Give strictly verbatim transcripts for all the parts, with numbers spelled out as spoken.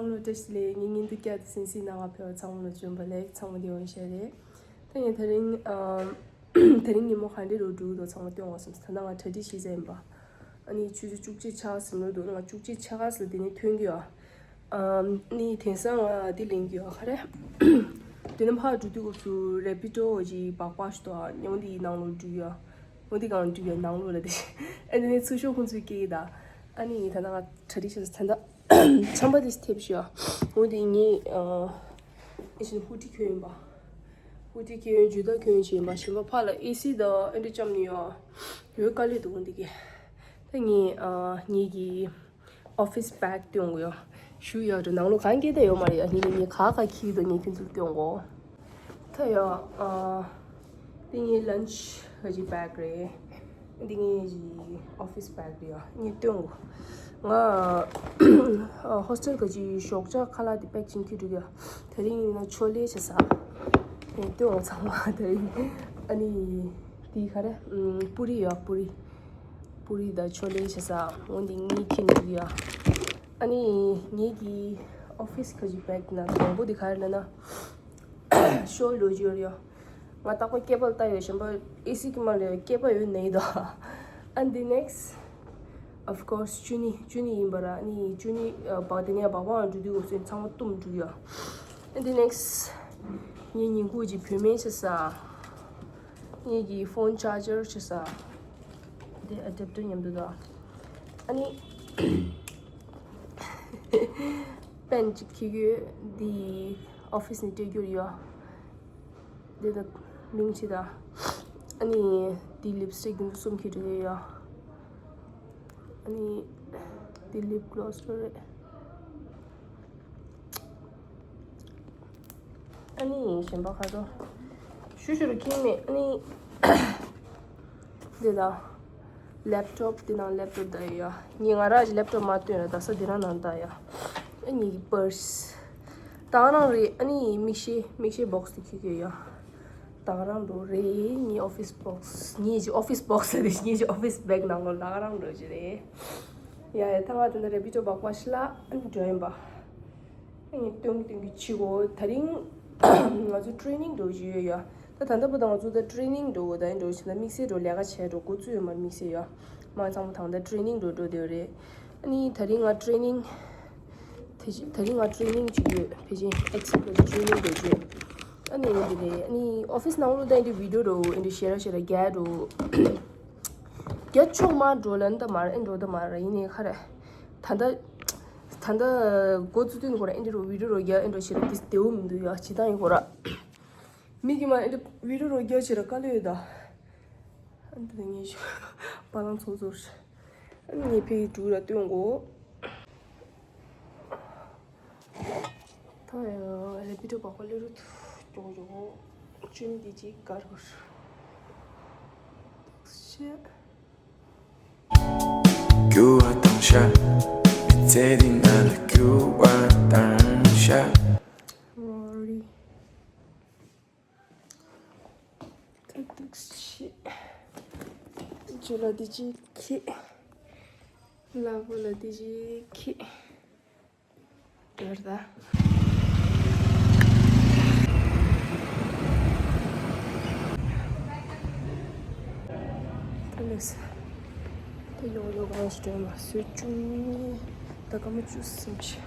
ཚང་མ་ལ་བཀྲ་ཤིས་བདེ་ལེགས། ངའི་བརྙན་ཐུང་བསྐྱར་དུ་གསན་གཟིགས་གནང་བ་ཕེབས་པ་ཚང་མ་ལ་བྱོན་པ་ལེགས། ཚང་མ་བདེ་པོ་ཡིན་ཤག་རེད། ད་ངས་དེ་རིང་ཨམ། དེ་རིང་ཉིན་མོ་ག་འདྲ་རུ་འགྲོ་གི་འདུག་ཚང་མ་སྟོན་དགོས་བསམ་སོང་། ད་ང་གྲ་སྒྲིག་བྱེད་ས་ཡིན་པ། ཨ་ནི་ཆུ་ཚོད་བཅུ་གཅིག་ཆགས་ཟིན་རུ་འདུག་ང་བཅུ་གཅིག་ཆགས་ཀ་ཟིན་དེ་ནས་ཐོན་གི་ཡོད། ཨམ། ནི་དེང་སང་ང་འདི་ལེན་གི་ཡོད་ག་རེ། དེ་ནས་ཕར་འགྲོ་དུས་སྐབས་སུ་རེ་པི་ཏོ་གི་སྦག་སྦག་ཞིག་འདུག་ཨ་ནི་འོ་འདི་ནང་ལོགས་འགྲོ་གི་ཡོད། འོ་འདི་གང་འགྲོ་གི་ཡོད་ནང་ལོགས་ལ་དེ། ཨ་ནི་ཚུར་ཤོག་ཁོང་ཚོས་སྐད་ཡིག་ད། ཨ་ནི་ད་ནང་ང་གྲ་སྒྲིག་བྱེད་ས་ད་ད། ཆམ་པ་དེ་ཐེབས་ཤག་འོ་དེ་ངས་ཨ། ཨེ་ཤི་ཧུ་ཏི་གྱོན་ཡིན་པ། ཧུ་ཏི་གྱོན་ཇུ་ཏ་གྱོན་བྱས་ཡིན་པ། གཞན་པ་ཕར་ལ་ཨེ་སི་དང་ཨེ་འདྲ་བཅམ་ནས་ཡོད། ཡོད་དཀའ་ལས་འདུག་འོ་འདི་གི། ད་ངས་ཨ། ངེད་ཀྱི་ཨོ་ཕིས་བེག་སྟོན་དགོས་ཡོད། ཞུ་ཡག་འདྲ་ནང་ལོགས་གང་གས་ད་ཡོད་མ་རེད་ཡ། ངེད་ཀྱི་ངས་ག་ག་འཁྱེར་འདུག་ངས་ཁྱོད་ཚོར་སྟོན་དགོས། ད་ཡ། ཨ། འདི་ངའི་ལན་ཆི་གི་བེག་རེད། འདི་ངའི་ཨོ་ཕིས་བེག་རེད་ཡ། ངས་སྟོན་གོ། ང་ཧོ་སི་ཊེལ་གི་ཞོགས་ཇ་ཁ་ལག་འདི་པེག་ཅིང་འཁྱེར་འགྲོ་གི་ཡ། དེ་རིང་ཡིན་ན་ཆོ་ལེ་བྱེད་ས། ངས་སྟོན་གོ་ཚང་མ་དེ་རིང་། ཨ་ནི། འདི་ག་རེ། ཨམ། པུ་རི་ཡ་པུ་རི། པུ་རི་དང་ཆོ་ལེ་བྱེད་ས། འོ་འདི་གཉིས་འཁྱེར་འགྲོ་གི་ཡ། ཨ་ནི། ངེད་ཀྱི་ཨོ་ཕིས་གི་བེག་ནང་དང་པོ་འདི་ག་རེ་ལབ་ན། ཤོ་ལོ་ཇི་ཡོད་རེད་ཡ། ང་རྟག་པར་སྐེད་པ་ལ་ལྟ་ཡོད། གཞན་པ་ཨེ་སི་གི་མ་ལ་སྐེད་པ་ཡོད་ནའི་དོ། And the next, of course, ཅུ་ནི། ཅུ་ནི་ཡིན་པ་ར། ནི་ཅུ་ནི་ཨ། བག་དེ་ནས་བག་བག་འགྲོ་དུས་འོ་ཚོད་ཚང་མ་བཏུམ་འགྲོ་ཡ། And the next, ངའི་ཉིན་གུང་གི་བུད་མེད་བྱེད་ས། ངེད་ཀྱི་ཕོན་ཆར་ཇར་བྱེད་ས། དེ་ཨ་ཌེབ་ཊར་མཉམ་དུ་དང་། ཨ་ནི། པེན་གཅིག་འཁྱེར་གྱི་ཡོད། འདི་ཨོ་ཕིས་ནས་སྤྲད་རྒྱུ་ཡོད། འདི་ད་མིང་ཅི་ད། ཨ་ནི་འདི་ལིབ་སི་ཊིག་འདི་ཚོ་གསུམ་འཁྱེར་འགྲོ་གི་ཡོད། ཨ་ནི་འདི་ལིབ་གློ་སི་རེད། ཨ་ནི་གཞན་པ་ཁ་དོག་ཤུ་ཤུ་རུ་ཁྱིམ་མེད། ཨ་ནི་འདི་ལ་ལེབ་ཊོབ། འདི་ནང་ལེབ་ཊོབ་ད་ཡོད་ཡ། ངས་ང་རང་གི་ལེབ་ཊོབ་མ་སྟོན་ར། ད་ས་འདི་རང་ནང་ད་ཡ། ཨ་ནི་པར་སི་ད་རང་རེད། ཨ་ནི་མིག་ཤེལ། མིག་ཤེལ་བོག་སི་དེ་ཁྱེར་གྱི་ཡ། ད་རང་འགྲོ་རེད། ངའི་ཨོ་ཕིས་བོག་སི། ངའི་ཨོ་ཕིས་བོག་སི་རེད། ངའི་ཨོ་ཕིས་བེག་ནང་ལོགས་ད་རང་འགྲོ་གི་རེད། ཡ་ཡ། ད་ང་དེ་འདྲ་རེ་པི་ཏོ་སྦག་སྦག་ཞིག་ལ་ཨ་ནི་འགྲོ་ཡིན་པ། ངས་སྟོན་གྱི་སྟོན་གྱི་བྱེད་དགོས། དེ་རིང་ང་ཚོ་ཊི་རེ་ནིང་འགྲོ་བཞིན་ཡོད་ཡ། ད་ད་ལྟ་བར་དུ་ང་ཚོ་ད་ཊི་རེ་ནིང་འགྲོ་དགོས། ད་ཡིན་འགྲོ་བཞིན་ད་དམིགས་བསལ་འགྲོ་ལས་ཀ་བྱས་འགྲོ་འགོ་བཙུགས་ཡོད་མ་རེད། དམིགས་བསལ་ཡ། མ་ཚང་མ་ད་ད་ཊི་རེ་ནིང་འགྲོ་འགྲོ་བསྡད་ཡོད་རེད། ཨ་ནི་དེ་རིང་ང་ཊི་རེ་ནིང་། དེ་བཞིན་དེ་རིང་ང་ཊི་རེ་ནིང་བྱེད་ཀྱི་ཡོད། ཕལ་ཆེར་ཨེག་སི་པི་ལ་ཊི་རེ་ནིང་འགྲོ་རྒྱུ་ཡོད། ཨ་ནི་འོ་འདི་རེད། ཨ་ནི་ཨོ་ཕིས་ནང་ལོགས་ད་ཡིན་འགྲོ་བི་ཌི་ཡོ་འགྲོ་ཡིན་འགྲོ་ཞེ་དྲག་ཞེ་དྲག་རྒྱག་འགྲོ། རྒྱ་ཆུང་མ་འགྲོ་ལན་ད་མ་རེད། ཨེ་འགྲོ་ད་མ་རེད། ཡིན་ནའི་ཁ་རེད། ད་ལྟ་ད་ལྟ་འགོ་བཙུགས་དུས་ཁོ་ར་ཨེ་འདྲ་རུ་བི་ཌི་ཡོ་རོ་རྒྱག་ཨེ་འགྲོ་ཞེ་དྲག་དེ་བདེ་བོ་མི་འདུག་ཡ། ཇི་ལྟར་ཡིན་ཁོ་ར་མི་གི་མ་ཨེ་འདྲ་བི་ཌི་ཡོ་རོ་རྒྱག་ཞེ་དྲག་དཀའ་ལས་ཡོད་ད། ཨ་འདི་ངས་ཞུ་པ་ལང་ཚོ་ཚོར། ཨ་ངས་ཕའི་འགྲུག་ར་སྟོན་གོ། ད་ཡང་རེ་པི་ཏོ་སྦག་སྦག་སླེབས་རུ་ཐུག་ཀྱོག་ཀྱོག་ཅུན་གྱི་ཅིག་གར་གོ་ཤེ། སྐྱུར་བ་བཏང་ཤག་མི་ཚེ་འདི་ང་ལ་སྐྱུར་བ་བཏང་ཤག་རོ་རི། ཏག་ཏག་ཤི། ཇོ་ལ་དེ་ཅིག་ཁྱེར། ལ་བོ་ལ་དེ་ཅིག་ཁྱེར། ཡོད་རེད་ད། ད་ལེགས། ད་ཡོང་ཡོང་གང་ཞིག་སྤྲད་མ་སུས་བཅུ་གཉིས། ད་སྐར་མ་བཅུ་ཟིན་ཆེ།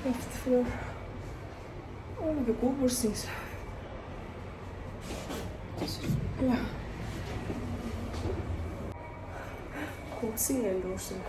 Fifth floor. ཨོ་མ་གི་གོ་བུར་ཟིན་ས། ཡ། གོ་སིང་ཡང་འགྲོ་སོང་།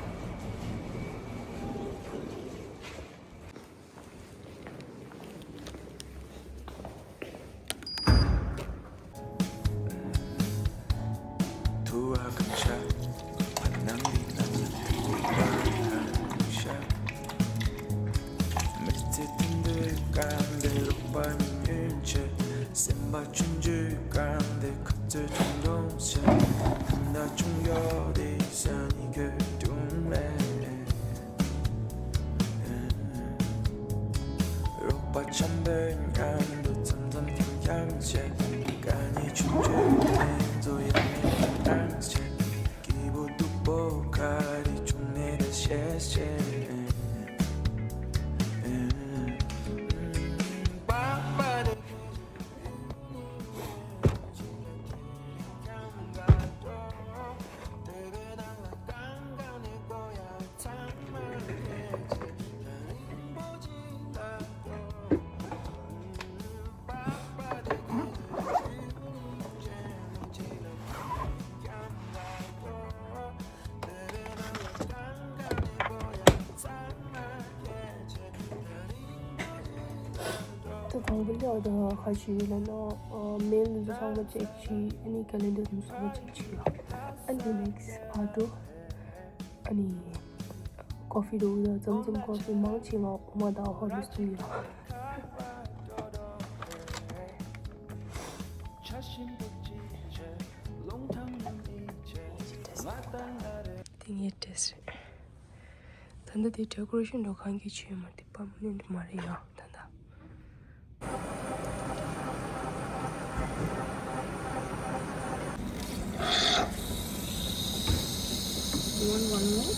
རོགས་པ་འཆམ་པོའི་མཉམ་དུ་འཆམ་འཆམ་འཆམ་འཆམ་བྱེད། དཀའ་ངལ་ཆུང་ཆུང་དེ་ཚོ་ཡང་མེད་པ་བཏང་བྱེད། ད་དང་པོ་ལ་ད་ཁ་ཤས་ལ་ནོ་མེལ་འདི་ཚོ་ཚང་མ་ཅེག་བྱས། ཨ་ནི་ཀེ་ལེན་ཌར་འདི་ཚོ་ཚང་མ་ཅེག་བྱས་ཡོད། ཨ་ནི་ནེགསི་ཕར་ཊི་ཨ་ནི་ཀོ་ཕི་འདུག་ད་ཙམ་ཙམ་ཀོ་ཕི་མང་ཆེ་ང་འོ་མ་དང་ཧོར་ལིགས་འཐུང་ཡོད། དེ་ངའི་ཊེ་སི་རེད། ད་ལྟ་དེ་ཌེ་ཀོ་རེ་ཤན་འགྲོ་གང་གི་ཆེ་མ་དེ་པར་མ་ནེན་ཊི་མ་རེད་ཡ་ད་ལྟ། You want one more?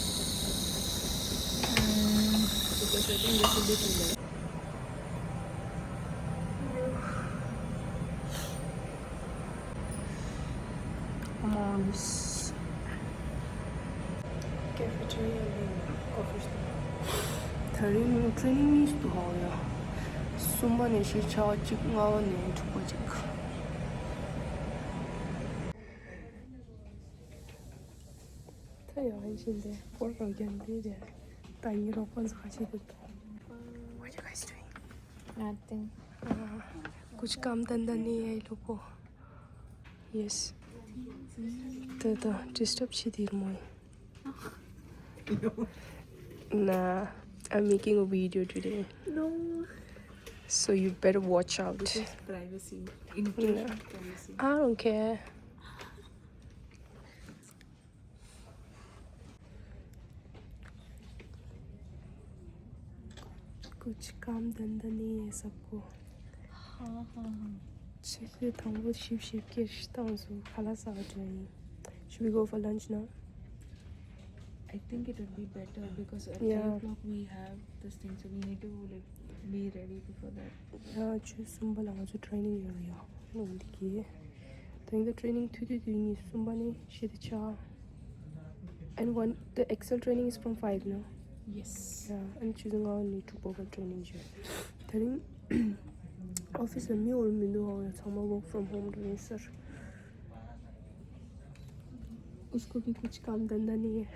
Um, because I think this will be too late. Come on, this cafeteria ལ་ཀོ་ཕི་ཞིག་འཐུང་། དེ་རིང་ཊེ་རེ་ནིང་གཉིས་འདུག་ཧ་ཡ། གསུམ་པ་ནས་ཤི་ཆ་བ་གཅིག་ལྔ་པ་ནས་དྲུག་པ་གཅིག་ད་ཡང་ཡིན་ཕྱིན་ཏེ་སྐོར་རོགས་རྒྱབ་འདི་རེད། ད་ཡིན་རོགས་པ་ཚོ་ཁ་ཤས་དེ་འདུག What you guys doing? Nothing. कुछ काम धंधा नहीं है ये लोग को। Yes. ད་ད་ཌིས་ཊབ་བྱེད་དེ་མོ། Nah, I'm making a video today. No. So you better watch out. This is privacy. Invasion of privacy. I don't care. कुछ काम धंधा नहीं है सबको। ཧ་ཧ་ཧ། ཆེ་ཆེ་དང་པོ་ཞིབ་ཞིབ་ཀྱི་ཤི་ཏང་སུ་ཁ་ལ་ས་བ་ཇོ་ཡིན། Should we go for lunch now? I think it would be better because at Yeah. three o'clock we have this thing, so we need to, like, be ready before that. ཡ་ཆུ་གསུམ་པ་ལ་ང་ཚོ་ཊེ་རེ་ནིང་ཡོད་ཡ། ལོ་འདི་གི། དེང་ད་ཊེ་རེ་ནིང་ཐུ་ཐུ་དུ་ནི་གསུམ་པ་ནི་ཤི་དི་ཆ། And one, the Excel training is from five, no? Yes. Yeah, and choosing our need to go for training here. དེ་རིང་ཨོ་ཕི་སི་ལ་མི་འོར་མི་འདུག་ཨོ་ཡ་ཚང་མ་work from home རེད་ཟེར། उसको भी कुछ काम धंधा नहीं है।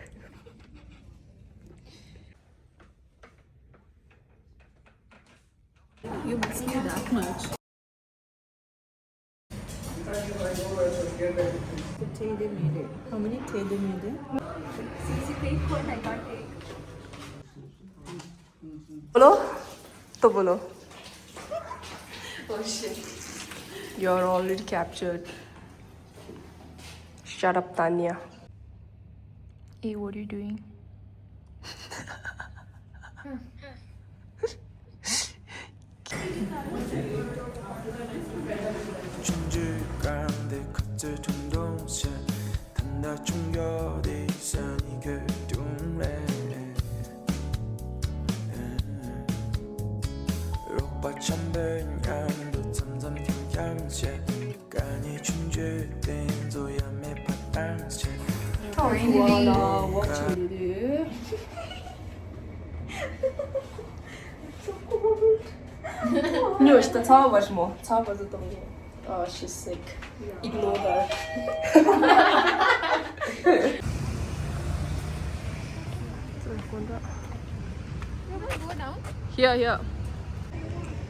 You miss me that much. How many? बोलो। तो बोलो। Oh shit. You're already captured. Shut up, Tanya. Hey, what are you doing? ཉོ་ཤི་ད་ཚ་བ་བ་ཤི་མོ་ཚ་བ་བ་ཟི་དང་ཉོ། Oh, she's sick. Ignore her. Here, here.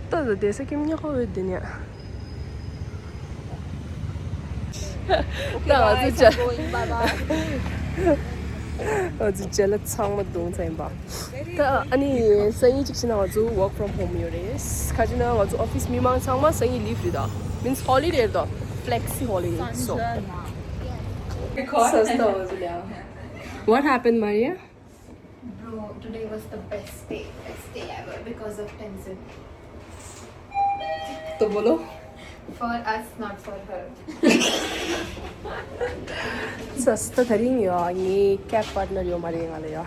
ད་ད་དེ་ས་ཀྱིམ་ཉག་ཁ་བོད་དེ་ནས། ད་ང་ཚོ་ཇ། ང་ཚོ་ཇ་ལ་ཚང་མ་བརྡུངས་ཚར་ཡིན་པ། ད་ཨ་ནི་སང་ཉིན་གཅིག་བྱས་ན་ང་ཚོ་work from home ཡོད་རེད། ག་ཅི་ན་ང་ཚོ་ཨོ་ཕི་སི་མི་མང་ཚང་མ་སང་ཉིན་ལིབ་རེད་ད། Means holiday རེད་ད། Flexi holiday. So What happened, Maria? Bro, today was the best day, best day ever because of Tenzin. तो बोलो। For us, not for her. सस्ता थरी यो ये cab partner यो मारे वाले यो।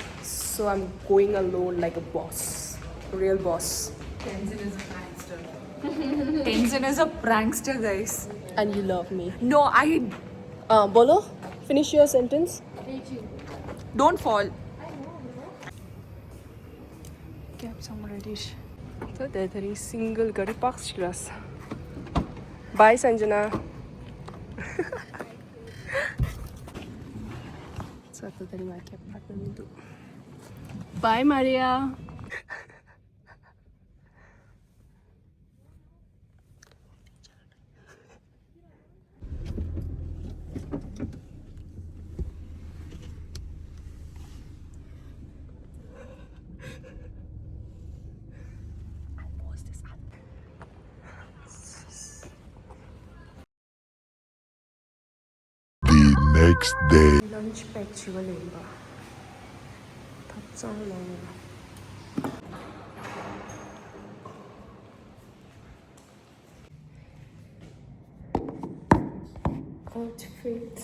So I'm going alone like a boss, real boss. Tenzin is a prankster. Tenzin is a prankster, guys. And you love me. No, I Uh, Bolo, finish your sentence. Don't fall. Cab some reddish. So they're telling single gari park glass. Bye, Sanjana. So they're telling my cab partner to. Bye, Maria. The next day. Lunch pack བྱེད་པ་ལེན་པ། ཐབ་ཚང་ནང་ལ། Outfit.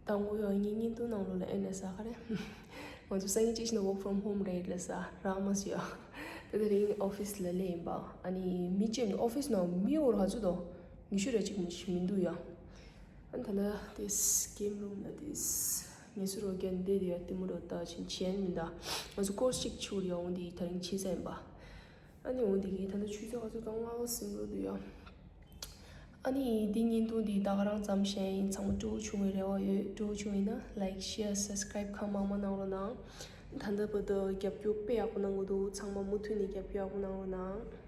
དང་པོ་ཡང་ངའི་བརྙན་ཐུང་ནང་ལོགས་ལ་ཨེ་ནས་ས་ག་རེ། ང་ཚོ་སང་ཉིན་གཅིག་བྱས་ན་work from home རེད་ལ་ས་རག་མ་སོང་ཡ། ད་དེ་རིང་ཨོ་ཕིས་ལ་སླེབས་ཡིན་པ། ཨ་ནི་མི་ཅིག་ཨོ་ཕིས་ནང་མི་འོར་ཧ་ཚོད་དོ། ཉི་ཤུ་རེ་གཅིག་མི་ཤི་མི་འདུག་ཡ། ཨ་ནི་ད་ལྟ་དེ་སི་གེམ་རུམ་ལ་དེ་ངལ་གསོ་རོགས་རྒྱག་འདི་དེ་ཡ་ལྟད་མོ་རོ་ལྟ་ཕྱིན་ཆེན་མི་འདའ། ང་ཚོ་ཀོར་སི་གཅིག་ཆུ་རེ་འོང་དེ་ད་རིང་ཕྱི་ས་ཡིན་པ། ཨ་ནི་འོང་དེ་གི་ད་ལྟ་ཆུ་ཚོད་ག་ཚོད་དང་ལྔ་པ་ཟིན་འགྲོ་འདུག་ཡ། ཨ་ནི་འདི་བརྙན་ཐུང་འདི་ད་ག་རང་ཙམ་བཤད་ཡིན། ཚང་མ་སྤྲོ་བོ་བྱུང་བའི་རེ་བ་ཡོད། སྤྲོ་བོ་བྱུང་ཡིན་ན་like, share, subscribe གང་མང་མང་གནང་རོགས་གནང་། ད་ལྟ་བར་དུ་རྒྱབ་སྐྱོར་དཔེ་ཡག་པོ་གནང་གི་འདུག་ཚང་མ་མུ་མཐུད་ནས་རྒྱབ་སྐྱོར་ཡག་པོ་གནང་རོགས་གནང་།